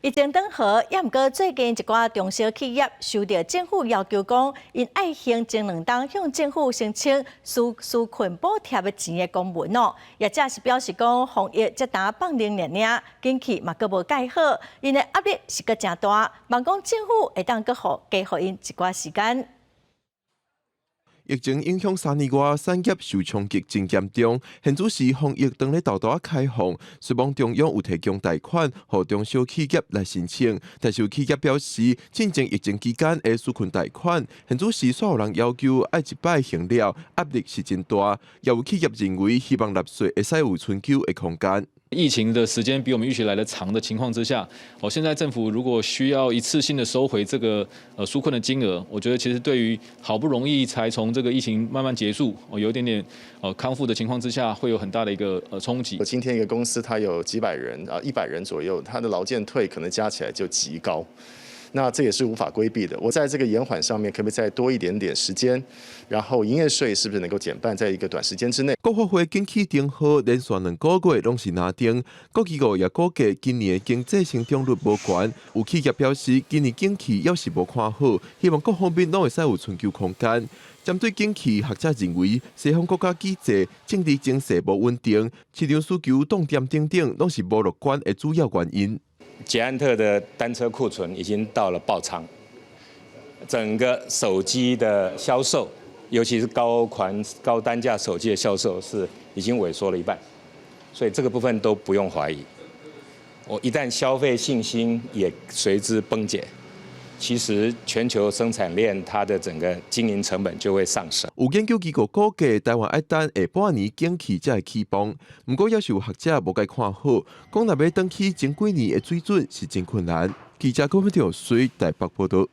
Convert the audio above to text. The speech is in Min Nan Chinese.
疫情當好，也毋過最近一寡中小企業受著政府要求講，𪜶愛還前2冬向政府申請紓困補貼的錢的公文哦。業者是表示講，防疫才焦放冗爾爾，景氣嘛閣無蓋好，𪜶的壓力是閣誠大，望講政府會當閣予加予𪜶一寡時間。疫情影響3年外，產業受衝擊真嚴重。現此時防疫當咧沓沓仔開放，希望中央有提供貸款，予中小企業來申請。但是有企業表示，進前疫情期間的紓困貸款，現此時煞有人要求愛一擺還了，壓力是真大。也有企業認為，希望納稅會使有春秋的空間。疫情的時間比我們預期來得長的情況之下，哦，現在政府如果需要一次性的收回這個紓困的金額，我覺得其實對於好不容易才從這個疫情慢慢結束，哦，有一點點康復的情況之下，會有很大的一個衝擊。今天一個公司它有幾百人啊，100人左右，它的勞健退可能加起來就極高。那這也是無法規避的。我在這個延緩上面，可不可以再多一點點時間？然後營業稅是不是能夠減半，在一個短時間之內？國發會景氣燈號連續2個月攏是藍燈，國機構也估計今年的經濟成長率無懸。有企業表示，今年景氣猶是無看好，希望各方面攏會使有春秋空間。針對景氣，學者認為西方國家機制、政治情勢無穩定、市場需求凍點等等，攏是無樂觀的主要原因。捷安特的單車庫存已經到了爆倉，整個手機的銷售，尤其是高款高單價手機的銷售是已經萎縮了一半，所以這個部分都不用懷疑。我一旦消費信心也隨之崩解，其實全球生產鏈它的整個經營成本就會上升。有研究機構估計，台灣愛等下半年景氣才會起蹦。毋過，猶是有學者無共看好，講若欲轉去前幾年的水準是真困難。記者郭文條水台北報道。